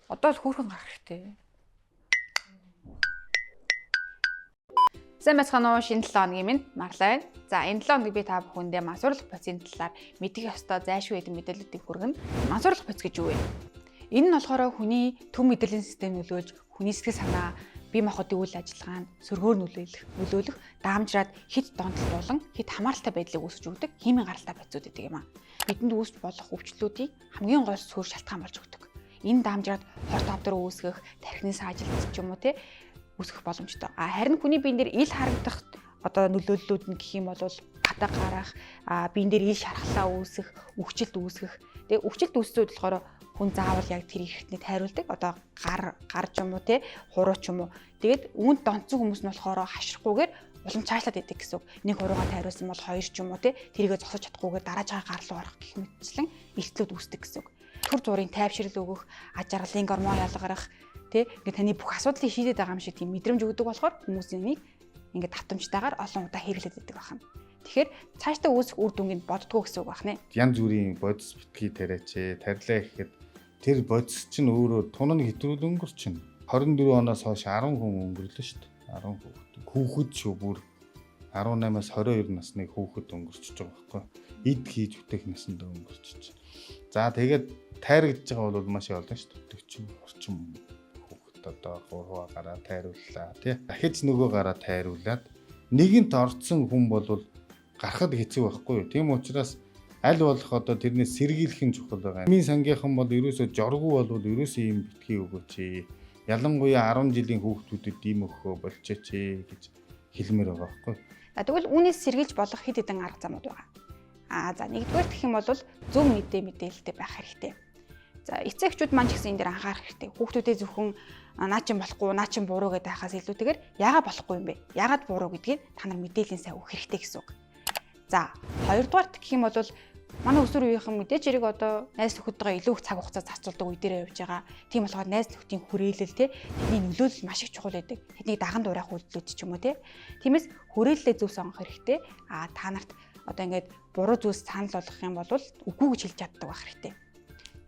Одоо л хөөрхөн гарах хэрэгтэй. Сайн байцгаана уу? Шинэ 7 хоногийн минь Марлаа. За, энэ 7 хоног би та бүхэндээ мансуурлах процессын талаар мэдэх ёстой зайлшгүй хэдэн мэдээллүүдийг хүргэнэ. Мансуурлах процесс гэж юу вэ? Энэ нь болохоор хүний төв мэдрэлийн систем нөлөөлж, хүний сэтгэл санаа, бие махбодын үйл ажиллагаанд сөргөөр нөлөөлөх, даамжраад хэд донтолт болон хэд хамааралтай байдлыг үүсгэж өгдөг химийн гаралтай бодисууд гэдэг юм аа. Бидэнд үүсч болох өвчлөлүүдийн хамгийн гол суурь шалтгаан болж өгдөг. Энэ даамжраад хорт хавдар үүсгэх, тархины саажилт ч юм уу те үүсгэх боломжтой. А харин хүний биен дээр ил харагдах одоо нөлөөллүүд нь гэх юм бол гадаа гарах, биен дээр ил шархлаа үүсэх, өвчлөлт үүсгэх. Тэгээ өвчлөлт үүсцүүд болохоор хүн заавал яг тэр эрхтнийг тайруулдаг. Одоо гар гар ч юм уу те, хуруу ч юм уу. Тэгээд үүнд донцсон хүмүүс нь болохоор хашрахгүйгээр улам цаашлаад идэг гэсэн үг. Нэг хуруугаа тайруулсан бол хоёр ч юм уу те, тэрийгэ зогсож чадахгүйгээр дарааж байгаа гар руу орох гэх мэтчлэн эртлүүд үүсдэг гэсэн үг. Түр зуурын тайвшрал өгөх, аж аргалын гормон ялгарах, тэ ингээд таны бүх асуудлыг шийдээд байгаа юм шиг тийм мэдрэмж өгдөг болохоор хүмүүс энийг ингээд давтамжтайгаар олон удаа хэрэглээд байдаг байна. Тэгэхээр цаашдаа үүсэх үр дүнгийг боддгоо гэсэн үг байна. Янз бүрийн бодис битгий тариач ээ. Тарилаа гэхэд тэр бодис чинь өөрөө тунан хэтрүүл өнгөрчин. 24 оноос хойш 10 хүн өнгөрлөө шүү дээ. 10 хүүхэд. Хүүхэд шүү бүр 18-аас 22 насны хүүхэд өнгөрчөж байгаа байхгүй. Эд хийж бүтээх насанд өнгөрчөж. За, тэгээд тайрагдж байгаа бол маш олон шүү дээ. 40 орчим хүүхэд одоо 3 гараа тайрууллаа тий. Дахиж нөгөө гараа тайруулаад нэгэнт орцсон хүн бол гарахад хэцүү байхгүй юу. Тийм учраас аль болох одоо тэрнээс сэргийлэх нь чухал байгаа. Миний сангийнхан бол ерөөсөө жоргүй бол ерөөсөө ийм битгий өгөөч. Ялангуяа 10 жилийн хүүхдүүдэд ийм өгөхөө болчооч гэж хэлмээр байгаа байхгүй. За, тэгвэл үүнээс сэргийлж болох хэд хэдэн арга замууд байгаа. Аа, за, нэгдүгээр гэх юм бол зөв мэдээлэлтэй байх хэрэгтэй. За, эцэг эхчүүд маань ч гэсэн энэ дээр анхаарах хэрэгтэй. Хүүхдүүдээ зөвхөн наа чин болохгүй, наа чин буруу гэдэг байхаас илүүтэйгээр яагаад болохгүй юм бэ? Яагаад буруу гэдгийг та нар мэдээллийн сайн өгөх хэрэгтэй гэсэн үг. За, хоёрдугаарт гэх юм бол манай өсвөр үеийнхэн мэдээж хэрэг одоо найз нөхөдтэйгээ илүү их цаг хугацаа зарцуулдаг үе дээр явж байгаа. Тийм болохоор найз нөхдийн хүрээлэл те тэдний нөлөөлөл маш их чухал байдаг. Тэднийг даган дуурайх үйлдэлүүд ч юм уу те. Тиймээс хүрээлэлээ зөв сонгох хэрэгтэй. А та нарт одоо ингээд буруу зүйлс санал болгох юм бол үгүй гэж хэлж чаддаг байх хэрэгтэй.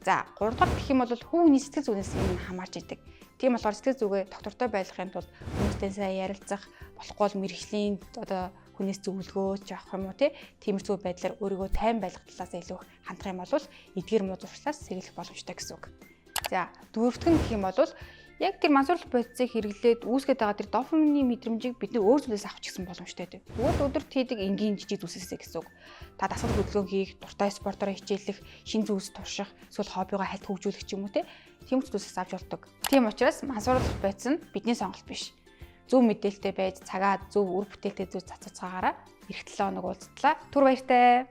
За, гуравдугаар гэх юм бол хүний сэтгэл зүйнээс энэ хамаарч идэг. Тийм болохоор сэтгэл зүгээ доктортой байлгахын тулд хүмүүстэй сайн ярилцах, болохгүй бол мэргэжлийн одоо хүнээс зөвлөгөө ч авах юм уу те. Тиймэрхүү байдлаар өөрийгөө тайван байлгах талаас илүү их хандах юм бол эдгээр муу зуршлаас сэргийлэх боломжтой гэсэн үг. За, дөрөвдүг нь гэх юм бол яг тэр мансуурлах бодисыг хэрэглээд үүсгээд байгаа тэр дофамины мэдрэмжийг бид нэр өөр зүйлээс авах ч гэсэн боломжтой байдаг. Зүгээр л өдөрт хийдэг энгийн жижиг зүйлсээсээ гэсэн үг. Та дасгал хөдөлгөөн хийх, дуртай спортоор хичээллэх, шинэ зүйлс турших, эсвэл хоббигоо хальт хөгжүүлэх ч юм уу те. Тийм зүйлсээс авч болдог. Тийм учраас мансуурлах бодис нь бидний сонголт биш. Зөв мэдээлэлтэй байж цагаа зөв үр бүтээлтэй зүйл зарцуулцгаагаараа эх 7 хоног уулзтлаа. Түр баяртай.